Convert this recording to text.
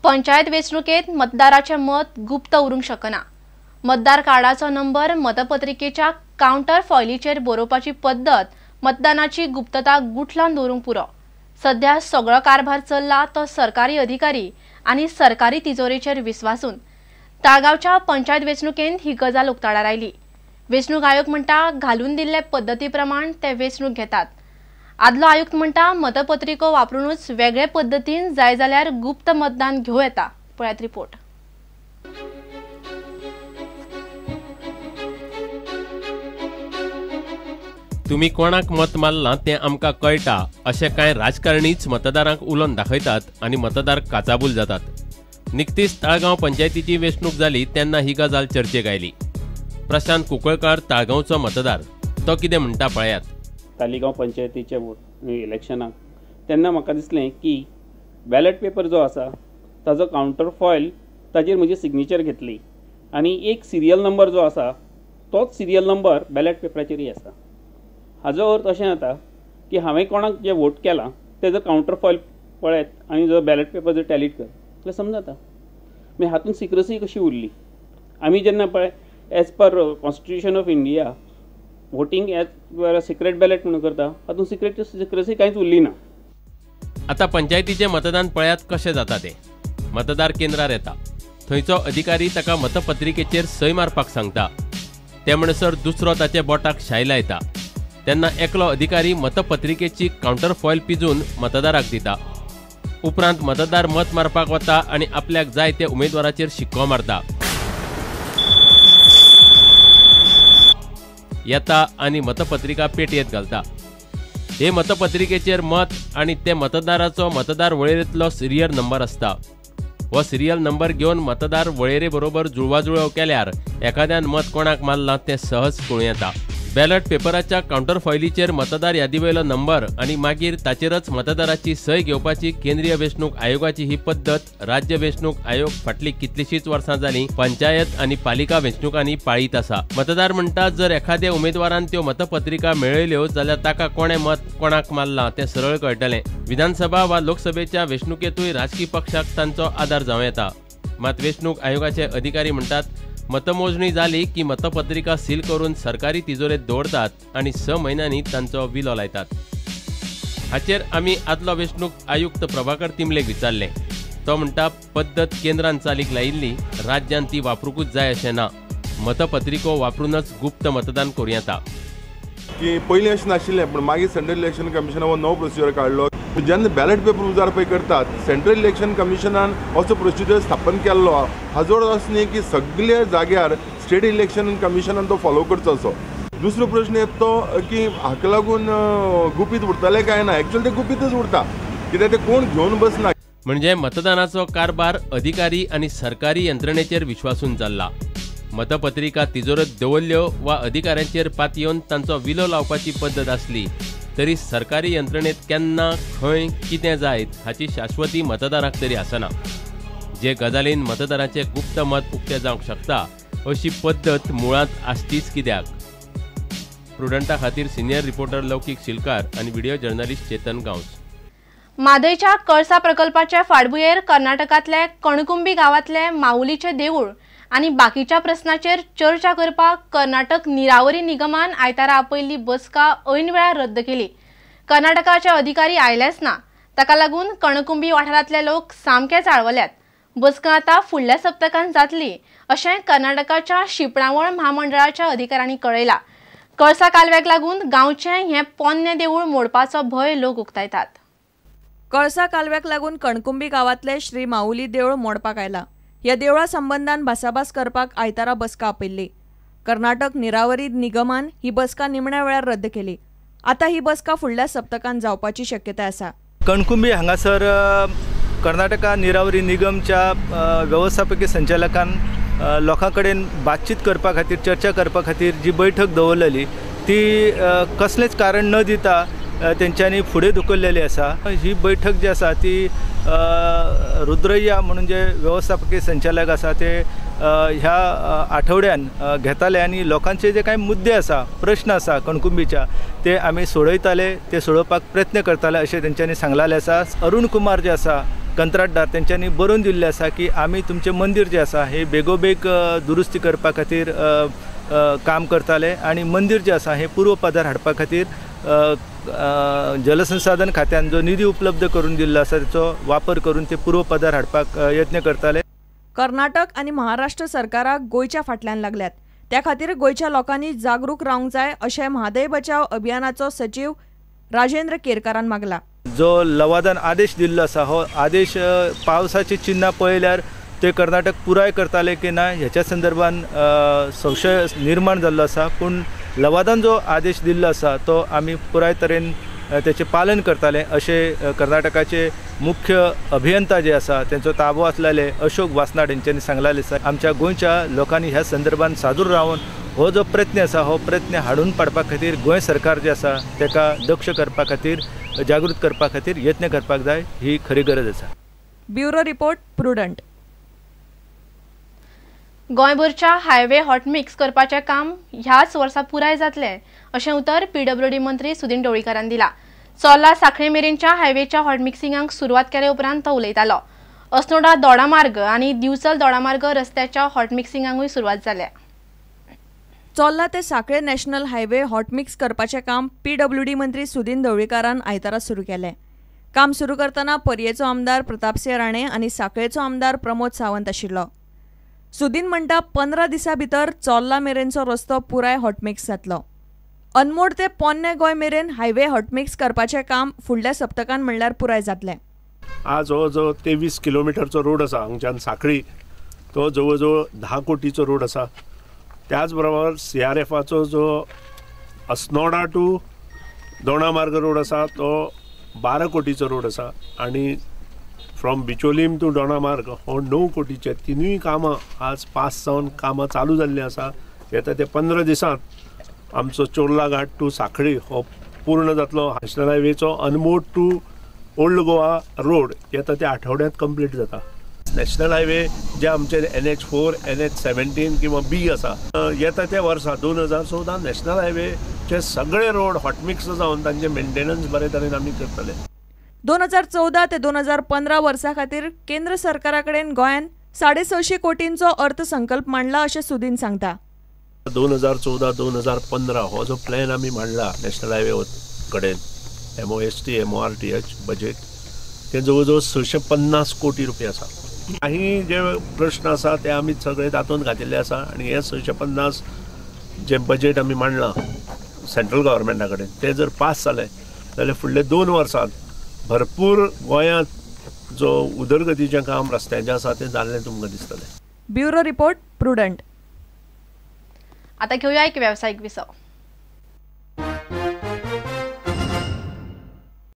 पंचायत वेंचणुकेत मतदाराचें मत गुप्त उरूंक शकना। मतदार कार्डाचो नंबर मतपत्रिकेच्या कावंटर फॉयलीचेर बरोवपाची पद्दत मतदानाची गुप्तता गुठलावन दवरूंक पुरो। सध्या सगळो कारभार चल्ला तो सरकारी अधिकारी आनी सरकारी तिजोरेचेर विस्वासून। ताळगांवच्या पंचायत वेंचणुकेंत ही गजाल उक्ताडार आयली। वेंचणूक आयोग म्हणटा घालून दिल्ले पद्दती प्रमाण ते वेंचणूक घेतात। आदलो आयुक्त म्हणटा मतपत्रिको वापरूनच वेगळे पद्दतीन जाय जाल्यार गुप्त मतदान घेवं येता। पळयात रिपोर्ट। तुमी कोणाक मत मारलां तें आमकां कळटा अशें कांय राजकारणीच मतदारांक उलोवन दाखयतात आनी मतदार काचाबूल जातात। निकतीच ताळगांव पंचायतीची वेंचणूक जाली तेन्ना ही गजाल चर्चेक आयली। प्रशांत कुंकळकार ताळगांवचो मतदार, तो कितें म्हणटा पळयात। तालिगांव पंचायतीच्या इलेक्शनाक तेन्ना म्हाका दिसलें की बॅलट पेपर जो आसा ताजो कावंटर फॉयल ताजेर म्हजी सिग्नेचर घेतली आनी एक सिरियल नंबर जो आसा तोच सिरियल नंबर बॅलट पेपराचेरय आसा। हाजो अर्थ अशें जाता की हांवें कोणाक जें वोट केलां तेजो कावंटर फॉयल पळयत आनी जो बॅलट पेपर जर टॅलीट कर जाल्यार समजता। मागीर हातूंत सिक्रसी कशी उरली? आमी जेन्ना पळय as per constitution of India voting as per secret ballot म्हणून करता, हातूंत सिक्रसी कांयच उरली ना। आतां पंचायतीचें मतदान पळयात कशें जाता तें। मतदार केंद्रार येता, थंयचो अधिकारी ताका मतपत्रिकेचेर सय मारपाक सांगता। ते म्हणसर दुसरो ताचे बोटाक शाय लायता। तेन्ना एकलो अधिकारी मतपत्रिकेची कावंटर फॉयल पिजून मतदाराक दिता। उपरांत मतदार मत मारपाक वता आनी आपल्याक जाय त्या उमेदवाराचेर शिक्को मारता। येता आनी मतपत्रिका पेटयेंत घालता। हे मतपत्रिकेचेर मत आनी ते मतदाराचो मतदार वळेरेंतलो सिरियल नंबर आसता। हो सिरियल नंबर घेवन मतदार वळेरे बरोबर जुळवाजुळव केल्यार एखाद्यान मत कोणाक मारलां तें सहज कळूं येता। बॅलट पेपराच्या कावंटर फॉयलीचेर मतदार यादीवयलो नंबर आनी मागीर ताचेरच मतदाराची सय घेवपाची केंद्रीय वेंचणूक आयोगाची ही पद्दत राज्य वेंचणूक आयोग फाटलीं कितलींशींच वर्सां जालीं पंचायत आनी पालिका वेंचणुकांनी पाळीत आसा। मतदार म्हणटा जर एखाद्या उमेदवारान त्यो मतपत्रिका मेळयल्यो जाल्यार ताका कोणें मत कोणाक मारलां तें सरळ कळटलें। विधानसभा वा लोकसभेच्या वेंचणुकेंतूय राजकी पक्षाक तांचो आदार जावं येता। मात वेंचणूक आयोगाचे अधिकारी म्हणटात मतमोजणी जाली की मतपत्रिका सील करून सरकारी तिजोरेत दवरतात आनी 6 म्हयन्यांनी तांचो विलो लायतात। हाचेर आमी आदलो वेंचणूक आयुक्त प्रभाकर तिमलेक विचारलें। तो म्हणटा पद्दत केंद्रान चालीक लायिल्ली, राज्यान ती वापरूंकूच जाय अशें ना। मतपत्रिको वापरूनच गुप्त मतदान करूं येता। की पयलीं अशें नाशिल्लें, पूण मागीर सेंट्रल इलेक्शन कमिशनान हो नवो प्रोसिजर काडलो। जेन्ना बॅलट पेपर उजार पळय करतात, सेंट्रल इलेक्शन कमिशनान असो प्रोसिजर स्थापन केल्लो। हाजो अर्थ असो न्ही की सगल्या जाग्यार स्टेट इलेक्शन कमिशनान तो फॉलो करचो असो। दुसरो प्रश्न येता तो की हाका लागून गुपीत उरतलें काय ना? एक्चुअली तें गुपीतच उरता, कित्याक तें कोण घेवन बसना। म्हणजे मतदानाचो कारभार अधिकारी आनी सरकारी यंत्रणेचेर विश्वासून चल्ला। मतपत्रिका तिजोरेंत दवरल्यो वा अधिकाऱ्यांचेर पातयेवन तांचो विलो लावपाची पद्दत आसली तरी सरकारी यंत्रणेत केन्ना खंय कितें जायत हाची शाश्वती मतदारांक तरी आसना। जे गजालीन मतदारांचें गुप्त मत उक्तें जावंक शकता अशी पद्दत मुळांत आसचीच कित्याक? प्रुडंटा खातीर सिनियर रिपोर्टर लौकीक शिलकार आनी व्हिडिओ जर्नलिस्ट चेतन गांवस। म्हादयच्या कळसा प्रकल्पाच्या फाटभुंयेर कर्नाटकांतले कणकुंबी गांवांतले माऊलीचें देवूळ आनी बाकीच्या प्रस्नाचेर चर्चा करपाक कर्नाटक निरावरी निगमान आयतारा आपयल्ली बसका ऐन वेळार रद्द केली। कर्नाटकाचे अधिकारी आयलेच ना, ताका लागून कणकुंबी वाठारांतले लोक सामके चाळवल्यात। बसका आतां फुडल्या सप्तकांत जातली अशें कर्नाटकाच्या शिंपणावळ म्हामंडळाच्या अधिकाऱ्यांनी कळयलां। कळसा कालव्याक लागून गांवचें हें पोन्नें देवूळ मोडपाचो भंय लोक उक्तायतात। कळसा कालव्याक लागून कणकुंबी गांवांतले श्री माऊली देवूळ मोडपाक आयला। ह्या देवळा संबंदान भासाभास करपाक आयतारा बसका आपयल्ली। कर्नाटक निरावरी निगमान ही बसका निमण्या वेळार रद्द केली। आतां ही बसका फुडल्या सप्तकांत जावपाची शक्यताय आसा। कणकुंबी हांगासर कर्नाटका निरावरी निगमच्या वेवस्थापकी संचालकान लोकां कडेन बातचीत करपा खातीर, चर्चा करपा खातीर जी बैठक दवरलेली ती कसलेंच कारण न दिता तेंच्यांनी फुडें धुकल्लेली आसा। ही बैठक जी आसा ती रुद्रय्या म्हणून जे वेवस्थापकी संचालक आसा ते ह्या आठवड्यान घेताले आनी लोकांचे जे कांय मुद्दे आसा, प्रश्न आसा कणकुंबीच्या, ते आमी सोडयताले, ते सोडोवपाक प्रयत्न करताले अशें तेंच्यांनी सांगलेलें आसा। अरुण कुमार जे आसा कंत्राटदार तेंच्यांनी बरोवन दिल्लें आसा की आमी तुमचें मंदीर जें आसा हें बेगोबेग दुरुस्ती करपा खातीर काम करताले आनी मंदीर जें आसा हें पुर्वपदार हाडपा खातीर जलसंसाधन खात्यान जो निधी उपलब्ध करून दिल्लो आसा तेचो वापर करून ते पुर्वपदार हाडपाक यत्न करताले। कर्नाटक आनी महाराष्ट्र सरकाराक गोंयच्या फाटल्यान लागल्यात, त्या खातीर गोंयच्या लोकांनी जागरूक रावंक जाय अशें म्हादय बचाव अभियानाचो सचीव राजेंद्र केरकारान मागला। जो लवादान आदेश दिल्लो आसा हो आदेश पावसाची चिन्हां पळयल्यार ते कर्नाटक पुराय करताले की ना ह्याच्या संदर्भान संशय निर्माण जाल्लो आसा, पूण लवादान जो आदेश दिल्लो आसा तो आमी पुराय तरेन तेचें पालन करताले अशें कर्नाटकाचे मुख्य अभियंता जे आसा तेंचो ताबो आसलेले अशोक वासनाड हेंच्यांनी सांगलेलें आसा। आमच्या गोंयच्या लोकांनी ह्या संदर्भान सादूर रावन हो जो प्रयत्न आसा हो प्रयत्न हाडून पाडपा खातीर गोंय सरकार जें आसा तेका दक्ष करपा खातीर जागृत करपा खातीर यत्न करपाक जाय, ही खरी गरज आसा। Bureau report, Prudent. गोंयभरच्या highway hot mix करपाचें काम ह्याच वर्सा पुराय जातलें अशें उतर पीडब्ल्यूडी मंत्री सुदिन ढवळीकारान दिला। चोर्ला सांखळे मेरेनच्या हायवेच्या हॉटमिक्सिंगाक सुरवात केले उपरांत तो उलयतालो। अस्नोडा दोडामार्ग आनी दिवचल दोडामार्ग रस्त्याच्या हॉटमिक्सिंगाकूय सुरवात जाल्या। चोर्ला ते सांखळे नॅशनल हायवे हॉटमिक्स करपाचें काम पीडब्ल्यूडी मंत्री सुदिन ढवळीकारान आयतारा सुरू केलें। काम सुरू करतना पर्येचो आमदार प्रतापसिंह राणे आनी सांखळेचो आमदार प्रमोद सावंत आशिल्लो। सुदिन म्हणटा 15 दिसां भितर चोर्ला मेरेनचो रस्तो पुराय हॉटमिक्स जातलो। अनमोड ते पोन्ने गोंय मेरेन हायवे हॉटमिक्स करपाचें काम फुडल्या सप्तकान म्हणल्यार पुराय जातलें। आज हो जो 23 किलोमिटरचो रोड आसा हांगच्यान सांखळी तो जवळ जवळ 10 कोटीचो रोड आसा। त्याच बरोबर CRFाचो जो अस्नोडा टू दोणामार्ग रोड आसा तो 12 कोटीचो रोड आसा आनी फ्रॉम बिचोलीम टू दोणामार्ग हो 9 कोटीचे तिनूय कामां आज पास जावन कामां चालू जाल्लीं आसा। येता ते 15 दिसांत आमचो चोर्ला घाट टू सांखळी हो पूर्ण जातलो। नॅशनल हायवेचो Anmod to old Goa road येता त्या आठवड्यांत कंप्लीट जाता। नॅशनल हायवे जे आमचे NH4, NH17 किंवा B आसा येता त्या वर्सा 2014 नॅशनल हायवेचे सगळे रोड हॉटमिक्स जावन तांचे मेंटेनन्स बरे तरेन आमी करतले। 2014 ते 2015 वर्सा खातीर केंद्र सरकारा कडेन गोंयान 650 कोटींचो अर्थसंकल्प मांडला अशें सुदिन सांगता। 2014-2015 हो जो प्लॅन आमी मांडला नॅशनल हायवे कडेन MOST MORTH budget ते जवळ जवळ 650 कोटी रुपया आसा। काही जे प्रश्न आसा ते आमी सगळे तातूंत घातिल्ले आसा आनी हे 650 जे बजेट आमी मांडलां सेंट्रल गव्हर्मेंटा कडेन ते जर पास जाले जाल्यार फुडले 2 वर्सांत भरपूर गोंयांत जो उदरगतीचें काम रस्त्यांचें आसा तें जाल्लें तुमकां दिसतलें। Bureau report, Prudent. आता घेऊया एक व्यावसायिक विसव।